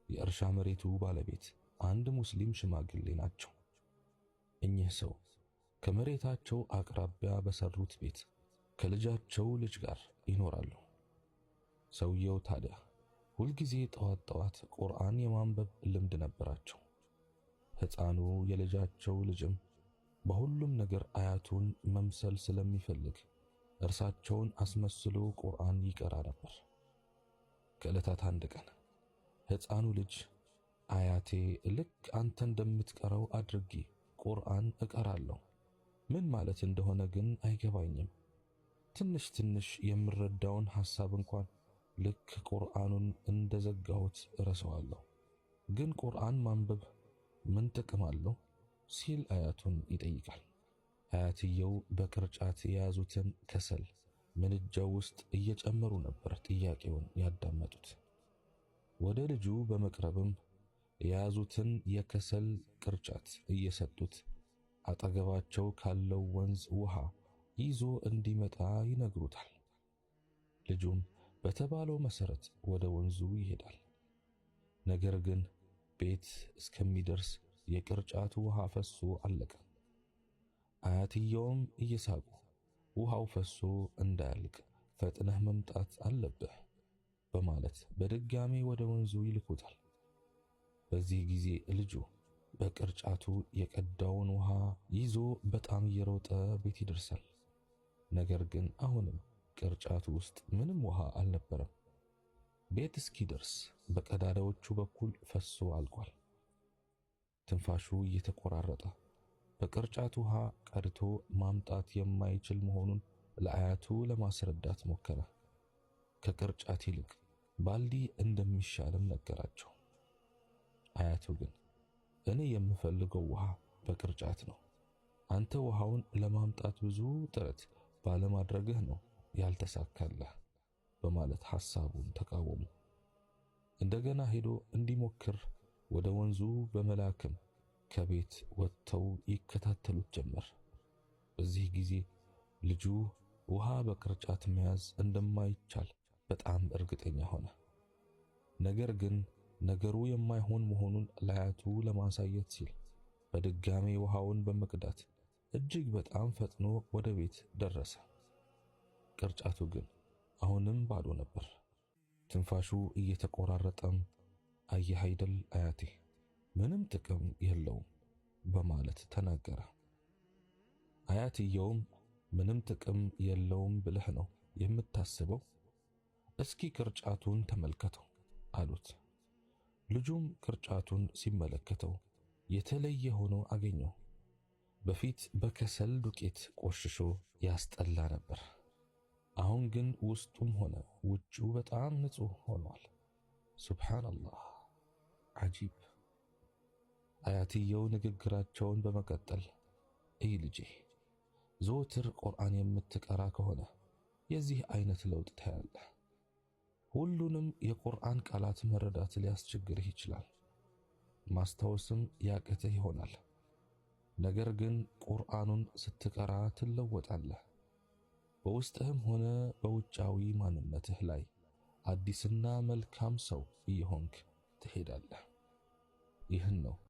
የእርሻ መሬቱ ባለቤት አንድ ሙስሊም ሽማግሌ ናቸው። እኚህ ሰው ከመሬታቸው አቅራቢያ በሰሩት ቤት ከልጃቸው ልጅ ጋር ይኖራሉ። ሰውየው ታዲያ ሁልጊዜ ጠዋት ጠዋት ቁርአን የማንበብ ልምድ ነበራቸው። ሕፃኑ የልጃቸው ልጅም በሁሉም ነገር አያቱን መምሰል ስለሚፈልግ እርሳቸውን አስመስሎ ቁርአን ይቀራ ነበር። ከዕለታት አንድ ቀን ሕፃኑ ልጅ አያቴ ልክ አንተ እንደምትቀራው አድርጌ ቁርአን እቀራለሁ፣ ምን ማለት እንደሆነ ግን አይገባኝም። ትንሽ ትንሽ የምረዳውን ሐሳብ እንኳን ልክ ቁርአኑን እንደዘጋሁት እረሳዋለሁ። ግን ቁርአን ማንበብ ምን ጥቅም አለው ሲል አያቱን ይጠይቃል። አያትየው በቅርጫት የያዙትን ከሰል ምድጃው ውስጥ እየጨመሩ ነበር ጥያቄውን ያዳመጡት። ወደ ልጁ በመቅረብም የያዙትን የከሰል ቅርጫት እየሰጡት አጠገባቸው ካለው ወንዝ ውሃ ይዞ እንዲመጣ ይነግሩታል። ልጁም በተባለው መሰረት ወደ ወንዙ ይሄዳል። ነገር ግን ቤት እስከሚደርስ የቅርጫቱ ውሃ ፈሶ አለቀ። አያትየውም እየሳቁ ውሃው ፈሶ እንዳያልቅ ፈጥነህ መምጣት አለብህ በማለት በድጋሚ ወደ ወንዙ ይልኩታል። በዚህ ጊዜ ልጁ በቅርጫቱ የቀዳውን ውሃ ይዞ በጣም እየሮጠ ቤት ይደርሳል። ነገር ግን አሁንም ቅርጫቱ ውስጥ ምንም ውሃ አልነበረም። ቤት እስኪደርስ በቀዳዳዎቹ በኩል ፈሶ አልቋል። ትንፋሹ እየተቆራረጠ በቅርጫቱ ውሃ ቀድቶ ማምጣት የማይችል መሆኑን ለአያቱ ለማስረዳት ሞከረ። ከቅርጫት ይልቅ ባልዲ እንደሚሻልም ነገራቸው። አያቱ ግን እኔ የምፈልገው ውሃ በቅርጫት ነው፣ አንተ ውሃውን ለማምጣት ብዙ ጥረት ባለማድረግህ ነው ያልተሳካለህ በማለት ሐሳቡን ተቃወሙ። እንደገና ሄዶ እንዲሞክር ወደ ወንዙ በመላክም ከቤት ወጥተው ይከታተሉት ጀመር። በዚህ ጊዜ ልጁ ውሃ በቅርጫት መያዝ እንደማይቻል በጣም እርግጠኛ ሆነ። ነገር ግን ነገሩ የማይሆን መሆኑን ለአያቱ ለማሳየት ሲል በድጋሜ ውሃውን በመቅዳት እጅግ በጣም ፈጥኖ ወደ ቤት ደረሰ። ቅርጫቱ ግን አሁንም ባዶ ነበር። ትንፋሹ እየተቆራረጠም አየህ አይደል አያቴ፣ ምንም ጥቅም የለውም በማለት ተናገረ። አያትየውም ምንም ጥቅም የለውም ብለህ ነው የምታስበው? እስኪ ቅርጫቱን ተመልከተው አሉት። ልጁም ቅርጫቱን ሲመለከተው የተለየ ሆኖ አገኘው። በፊት በከሰል ዱቄት ቆሽሾ ያስጠላ ነበር። አሁን ግን ውስጡም ሆነ ውጪው በጣም ንጹህ ሆኗል። ሱብሃንአላህ ዓጂብ። አያትየው ንግግራቸውን በመቀጠል እይ ልጄ፣ ዘወትር ቁርአን የምትቀራ ከሆነ የዚህ አይነት ለውጥ ታያለህ። ሁሉንም የቁርአን ቃላት መረዳት ሊያስቸግርህ ይችላል፣ ማስታወስም ያቅትህ ይሆናል። ነገር ግን ቁርአኑን ስትቀራ ትለወጣለህ። በውስጥህም ሆነ በውጫዊ ማንነትህ ላይ አዲስና መልካም ሰው እየሆንክ ትሄዳለህ። ይህን ነው